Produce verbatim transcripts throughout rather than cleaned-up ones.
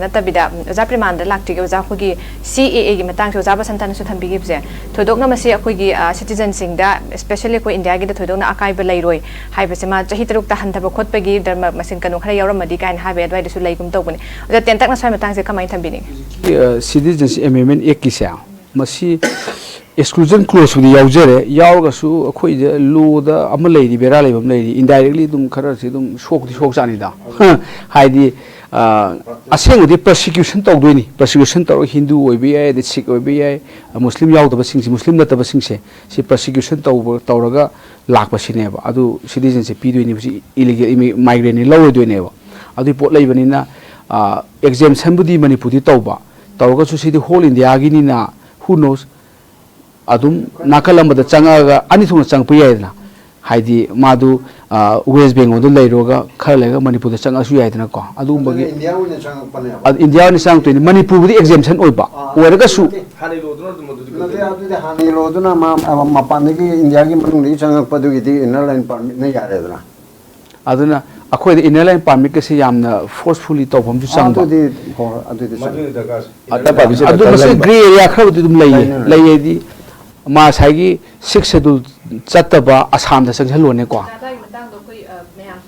ꯅꯠꯇꯕꯤꯗ, ꯎꯝ, ꯑꯣꯖꯥ ꯄ꯭ꯔꯦꯃꯥꯅꯟꯗ ꯂꯥꯛꯆꯒꯦ꯫ ꯑꯣꯖꯥ, ꯑꯩꯈꯣꯏꯒꯤ ꯁꯤ ꯑꯦ ꯑꯦꯒꯤ ꯃꯇꯥꯡꯁꯦ ꯑꯣꯖꯥ ꯕꯁꯟꯇꯅꯁꯨ ꯊꯝꯕꯤꯈꯤꯕꯁꯦ, ꯊꯣꯏꯗꯣꯛꯅ ꯃꯁꯤ ꯑꯩꯈꯣꯏꯒꯤ, ꯑ, citizenꯁꯤꯡꯗ, especially ꯑꯩꯈꯣꯏ ꯏꯟꯗꯤꯌꯥꯒꯤꯗ ꯊꯣꯏꯗꯣꯛꯅ ꯑꯀꯥꯏꯕ ꯂꯩꯔꯣꯏ ꯍꯥꯏꯕꯁꯦ, ꯃꯥ ꯆꯍꯤ ꯇꯔꯨꯛꯇ ꯍꯟꯊꯕ ꯈꯣꯠꯄꯒꯤ ꯙꯔꯃ ꯃꯁꯤꯡ ꯀꯩꯅꯣ ꯈꯔ ꯌꯥꯎꯔꯝꯃꯗꯤ ꯀꯥꯏꯅ ꯍꯥꯏꯕ ꯑꯗꯨꯋꯥꯏꯗꯁꯨ ꯂꯩꯒꯨꯝ ꯇꯧꯕꯅꯤ꯫ ꯑꯣꯖꯥ, ꯇꯦꯟꯇꯛꯅ ꯁ꯭ꯋꯥꯏ ꯃꯇꯥꯡꯁꯦ ꯀꯃꯥꯏꯅ ꯊꯝꯕꯤꯅꯤꯡꯉꯤ? ꯍꯧꯖꯤꯛꯀꯤ, ꯑ, Citizenship Amendment Actꯀꯤꯁꯦ, ꯃꯁꯤ exclusion clauseꯄꯨꯗꯤ ꯌꯥꯎꯖꯔꯦ, ꯌꯥꯎꯔꯒꯁꯨ ꯑꯩꯈꯣꯏꯗ lawꯗ ꯑꯃ ꯂꯩꯔꯤ, ꯕꯦꯔꯥ ꯂꯩꯕ ꯑꯃ ꯂꯩꯔꯤ, indirectly ꯑꯗꯨꯝ ꯈꯔꯁꯤ ꯑꯗꯨꯝ ꯁꯣꯛꯇꯤ ꯁꯣꯛꯆꯥꯅꯤꯗ꯫ ꯍꯥꯏꯗꯤ, ꯑ, ꯑꯁꯦꯡꯕꯗꯤ persecution ꯇꯧꯗꯣꯏꯅꯤ꯫ Persecution ꯇꯧꯔꯒ ꯍꯤꯟꯗꯨ ꯑꯣꯏꯕ ꯌꯥꯏ, ꯑꯗꯩ ꯁꯤꯈ ꯑꯣꯏꯕ ꯌꯥꯏ, ꯃꯨꯁꯂꯤꯝ ꯌꯥꯎꯗꯕꯁꯤꯡꯁꯦ, ꯃꯨꯁꯂꯤꯝ ꯅꯠꯇꯕꯁꯤꯡꯁꯦ, ꯁꯤ persecution ꯇꯧꯕ, ꯇꯧꯔꯒ ꯂꯥꯛꯄꯁꯤꯅꯦꯕ꯫ ꯑꯗꯨ citizenship ꯄꯤꯗꯣꯏꯅꯦꯕ, ꯁꯤ illegal immi-, migrantꯅꯤ ꯂꯧꯔꯣꯏꯗꯣꯏꯅꯦꯕ꯫ ꯑꯗꯨꯒꯤ ꯄꯣꯠ ꯂꯩꯕꯅꯤꯅ, ꯑ, exemptionꯕꯨꯗꯤ ꯃꯅꯤꯄꯨꯔꯗꯤ ꯇꯧꯕ, ꯇꯧꯔꯒꯁꯨ ꯁꯤꯗꯤ whole Indiaꯒꯤꯅꯤꯅ, who knows? ꯑꯗꯨꯝ ꯅꯥꯀꯜ ꯑꯃꯗ ꯆꯪꯉꯛꯑꯒ ꯑꯅꯤ ꯊꯣꯛꯅ ꯆꯪꯉꯛꯄ ꯌꯥꯏꯗꯅ꯫ ꯍꯥꯏꯗꯤ ꯃꯥꯗꯨ, ꯑ, West Bengalꯗ ꯂꯩꯔꯨꯔꯒ ꯈꯔ ꯂꯩꯔꯒ ꯃꯅꯤꯄꯨꯔꯗ ꯆꯪꯉꯛꯑꯁꯨ ꯌꯥꯏꯗꯅꯀꯣ꯫ ꯑꯗꯨꯒꯨꯝꯕꯒꯤ ꯑꯗꯨꯅ ꯏꯟꯗꯤꯌꯥ ꯑꯣꯏꯅ ꯆꯪꯉꯛꯄꯅꯦꯕ꯫ ꯑꯗꯨ ꯏꯟꯗꯤꯌꯥ ꯑꯣꯏꯅ ꯆꯪꯉꯛꯇꯣꯏꯅꯤ꯫ ꯃꯅꯤꯄꯨꯔꯕꯨꯗꯤ exemption ꯑꯣꯏꯕ ꯑꯥ, ꯑꯣꯏꯔꯒꯁꯨ꯫ ꯅꯠꯇꯦ, ꯍꯥꯟꯅꯒꯤ lawꯗꯨꯅ ꯑꯗꯨꯝ ꯑꯗꯨꯗꯤ ꯅꯠꯇꯦ, ꯀꯩꯗꯧꯗꯣꯏꯅꯣ? ꯑꯗꯨꯗꯤ ꯍꯥꯟꯅꯒꯤ lawꯗꯨꯅ ꯃꯥ-, ꯑ, ꯃꯄꯥꯟꯗꯒꯤ ꯏꯟꯗꯤꯌꯥꯒꯤ ꯃꯅꯨꯡꯗꯒꯤ ꯆꯪꯉꯛꯄꯗꯨꯒꯤꯗꯤ inner line permitꯅ ꯌꯥꯔꯦꯗꯅ꯫ ꯑꯗꯨꯅ ꯑꯩꯈꯣꯏꯗ inner line permitꯀꯁꯦ ꯌꯥꯝꯅ forcefully ꯇꯧꯐꯝꯁꯨ ꯆꯪꯕ꯫ ꯑꯗꯨꯗꯤ, ꯍꯣꯏ, ꯍꯣꯏ, ꯑꯗꯨꯗꯤ ꯆꯪꯉꯦ꯫ ꯃꯗꯨꯅꯤ ꯗꯔꯀꯥꯔꯁꯦ꯫ ꯑꯗꯨ ꯃꯁꯤ grey area ꯈꯔꯕꯨꯗꯤ ꯑꯗꯨꯝ ꯂꯩꯌꯦ꯫ ꯂꯩꯅꯤ, ꯂꯩꯅꯤ꯫ ꯂꯩ ꯍꯥꯏꯗꯤ ꯃꯥ ꯉꯁꯥꯏꯒꯤ Sixth Schedule ꯆꯠꯇꯕ ꯑꯁꯥꯝꯗ ꯆꯪꯁꯜꯂꯣꯅꯦꯀꯣ꯫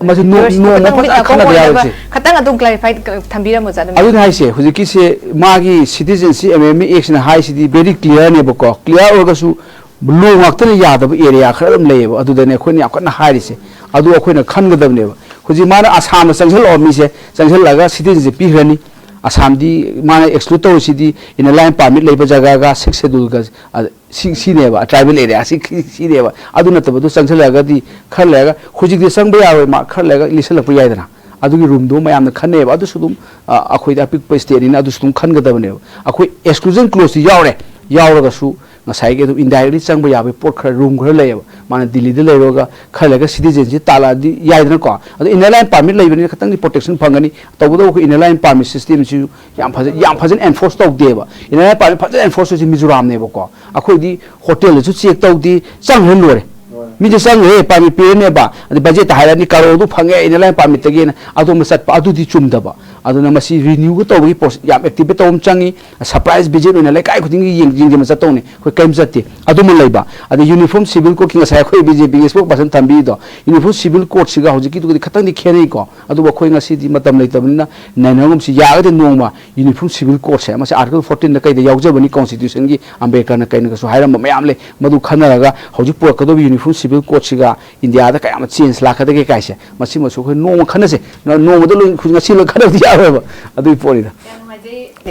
ꯃꯁꯤ ꯅꯣ-, Viewers, ꯅꯣꯡꯃ ꯈꯇꯪ ꯐꯖꯅ ꯑꯃꯨꯛ ꯈꯟꯅꯕ ꯉꯥꯏꯈꯣ, ꯌꯥꯔꯣꯏꯁꯦ꯫ ꯈꯇꯪ ꯑꯗꯨꯝ clarify ꯊꯝꯕꯤꯔꯝꯃꯣ, ꯆꯥ, ꯑꯗꯨꯝ꯫ ꯑꯗꯨꯅ ꯍꯥꯏꯁꯦ, ꯍꯧꯖꯤꯛꯀꯤꯁꯦ ꯃꯥꯒꯤ Citizenship Amendment Actꯅ ꯍꯥꯏꯁꯤꯗꯤ very clearꯅꯦꯕꯀꯣ, clear ꯑꯣꯏꯔꯒꯁꯨ law ꯉꯥꯛꯇꯅ ꯌꯥꯗꯕ area ꯈꯔ ꯑꯗꯨꯝ ꯂꯩꯌꯦꯕ꯫ ꯑꯗꯨꯗꯅꯦ ꯑꯩꯈꯣꯏꯅ ꯌꯥꯝ ꯀꯟꯅ ꯍꯥꯏꯔꯤꯁꯦ꯫ ꯑꯗꯨ ꯑꯩꯈꯣꯏꯅ ꯈꯟꯒꯗꯕꯅꯦꯕ꯫ ꯍꯧꯖꯤꯛ ꯃꯥꯅ ꯑꯁꯥꯝꯗ ꯆꯪꯁꯜꯂꯛꯑꯣ, ꯃꯤꯁꯦ ꯆꯪꯁꯜꯂꯛꯑꯒ citizenship ꯄꯤꯈ꯭ꯔꯅꯤ꯫ ꯑꯁꯥꯝꯗꯤ ꯃꯥꯅ exclude ꯇꯧꯔꯤꯁꯤꯗꯤ inner line permit ꯂꯩꯕ ꯖꯒꯥꯒ Sixth Scheduleꯒ, ꯑ, ꯁꯤ, ꯁꯤꯅꯦꯕ, tribal area ꯁꯤ, ꯁꯤꯅꯦꯕ꯫ ꯑꯗꯨ ꯅꯠꯇꯕꯗꯨ ꯆꯪꯁꯜꯂꯛꯑꯒꯗꯤ ꯈꯔ ꯂꯩꯔꯒ, ꯍꯧꯖꯤꯛꯇꯤ ꯆꯪꯕ ꯌꯥꯔꯣꯏ, ꯃꯥ ꯈꯔ ꯂꯩꯔꯒ ꯂꯤꯁꯜꯂꯛꯄ ꯌꯥꯏꯗꯅ꯫ ꯑꯗꯨꯒꯤ roomꯗꯨ ꯃꯌꯥꯝꯅ ꯈꯟꯅꯩꯌꯦꯕ꯫ ꯑꯗꯨꯁꯨ ꯑꯗꯨꯝ, ꯑ, ꯑꯩꯈꯣꯏꯗꯤ ꯑꯄꯤꯛꯄ stateꯅꯤꯅ ꯑꯗꯨꯁꯨ ꯑꯗꯨꯝ ꯈꯟꯒꯗꯕꯅꯦꯕ꯫ ꯑꯩꯈꯣꯏ exclusion clauseꯇꯤ ꯌꯥꯎꯔꯦ, ꯌꯥꯎꯔꯒꯁꯨ ꯉꯁꯥꯏꯒꯤ ꯑꯗꯨꯝ indirectly ꯆꯪꯕ ꯌꯥꯕꯒꯤ ꯄꯣꯠ ꯈꯔ, room ꯈꯔ ꯂꯩꯌꯦꯕ꯫ ꯃꯥꯅ ꯗꯤꯜꯂꯤꯗ ꯂꯩꯔꯨꯔꯒ ꯈꯔ ꯂꯩꯔꯒ citizenship ꯇꯥꯜꯂꯛꯑꯗꯤ ꯌꯥꯏꯗꯅꯀꯣ꯫ ꯑꯗꯣ inner line permit ꯂꯩꯕꯅꯤꯅ ꯈꯤꯇꯪꯗꯤ protection ꯐꯪꯒꯅꯤ꯫ ꯇꯧꯕꯇꯕꯨ ꯑꯩꯈꯣꯏ inner line permit systemꯁꯤꯁꯨ ꯌꯥꯝ ꯐꯖ-, ꯌꯥꯝ ꯐꯖꯅ enforce ꯇꯧꯗꯦꯕ꯫ Inner line permit ꯐꯖꯅ enforce ꯇꯧꯔꯤꯁꯦ ꯃꯤꯖꯣꯔꯥꯝꯅꯦꯕꯀꯣ꯫ ꯑꯩꯈꯣꯏꯗꯤ hotelꯗꯁꯨ check ꯇꯧꯗꯦ, ꯆꯪꯈ꯭ꯔ ꯂꯣꯏꯔꯦ꯫ ꯍꯣꯏ꯫ ꯃꯤꯁꯦ ꯆꯪꯈ꯭ꯔꯦ, permit ꯄꯤꯔꯅꯦꯕ, ꯑꯗꯩ budgetꯇ ꯍꯥꯏꯔꯛꯑꯅꯤ, ꯀꯔꯣꯔꯗꯨ ꯐꯪꯉꯦ inner line permitꯇꯒꯤꯅ, ꯑꯗꯣꯝꯗ ꯆꯠꯄ, ꯑꯗꯨꯗꯤ ꯆꯨꯝꯗꯕ꯫ ꯑꯗꯨꯅ ꯃꯁꯤ ꯔꯤꯅ꯭ꯌꯨꯒ ꯇꯧꯕꯒꯤ ꯄ꯭ꯔꯣꯁ-, ꯌꯥꯝ ꯑꯦꯛꯇꯤꯚꯦꯠ ꯇꯧꯕ ꯑꯃ ꯆꯪꯉꯤ꯫ ꯁꯔꯄ꯭ꯔꯥꯏꯁ ꯚꯤꯖꯤꯠ ꯑꯣꯏꯅ ꯂꯩꯀꯥꯏ ꯈꯨꯗꯤꯡꯒꯤ ꯌꯦꯡ-, ꯌꯦꯡꯁꯤꯟꯕ ꯆꯠꯇꯧꯅꯤ꯫ ꯑꯩꯈꯣꯏ ꯀꯔꯤꯝ ꯆꯠꯇꯦ꯫ ꯑꯗꯨꯃ ꯂꯩꯕ꯫ ꯑꯗꯩ ꯌꯨꯅꯤꯐꯣꯔꯝ ꯁꯤꯚꯤꯜ ꯀꯣꯗꯀꯤ ꯉꯁꯥꯏ ꯑꯩꯈꯣꯏ ꯕꯤ ꯖꯦ ꯄꯤꯒꯤ ꯏꯁꯄꯣꯛ ꯄꯥꯔꯁꯟ ꯊꯝꯕꯤꯔꯤꯗꯣ, ꯌꯨꯅꯤꯐꯣꯔꯝ ꯁꯤꯚꯤꯜ ꯀꯣꯗꯁꯤꯒ ꯍꯧꯖꯤꯛꯀꯤꯗꯨꯒꯗꯤ ꯈꯤꯇꯪꯗꯤ ꯈꯦꯠꯅꯩꯀꯣ꯫ ꯑꯗꯨꯕꯨ ꯑꯩꯈꯣꯏ ꯉꯁꯤꯗꯤ ꯃꯇꯝ ꯂꯩꯇꯕꯅꯤꯅ ꯅꯩꯅꯒꯨꯝꯁꯤ꯫ ꯌꯥꯔꯒꯗꯤ ꯅꯣꯡꯃ ꯌꯨꯅꯤꯐꯣꯔꯝ ꯁꯤꯚꯤꯜ ꯀꯣꯗꯁꯦ, ꯃꯁꯤ ꯑꯥꯔꯇꯤꯀꯜ ꯐꯣꯔꯇꯤꯟꯗ ꯀꯩꯗ ꯌꯥꯎꯖꯕꯅꯤ, ꯀꯣꯟꯁꯇꯤꯇ꯭ꯌꯨꯁꯟꯒꯤ ꯑꯝꯕꯦꯗꯀꯔꯅ ꯀꯩꯅꯒꯁꯨ ꯍꯥꯏꯔꯝꯕ ꯃꯌꯥꯝ ꯂꯩ꯫ ꯃꯗꯨ ꯈꯟꯅꯔꯒ ꯍꯧꯖꯤꯛ ꯄꯨꯔꯛꯀꯗꯧꯕ ꯌꯨꯅꯤꯐꯣꯔꯝ ꯁꯤꯚꯤꯜ ꯀꯣꯗꯁꯤꯒ ꯏꯟꯗꯤꯌꯥꯗ ꯀꯌꯥꯝ ꯆꯦꯟꯖ ꯂꯥꯛꯀꯗꯒꯦ ꯀꯥꯏꯁꯦ, ꯃꯁꯤꯃꯁꯨ ꯑꯩꯈꯣꯏ ꯅꯣꯡꯃ ꯈꯟꯅꯁꯦ꯫ ꯅ-, ꯅꯣꯡꯃꯗ ꯂꯣꯏ, ꯉꯁꯤ ꯂꯣꯏ ꯈꯟꯅꯕꯗꯤ ꯌꯥꯔꯣꯏꯕ꯫ ꯑꯗꯨꯒꯤ ꯄꯣꯠꯅꯤꯗ꯫ ꯌꯥꯝ ꯅꯨꯡꯉꯥꯏꯖꯩ꯫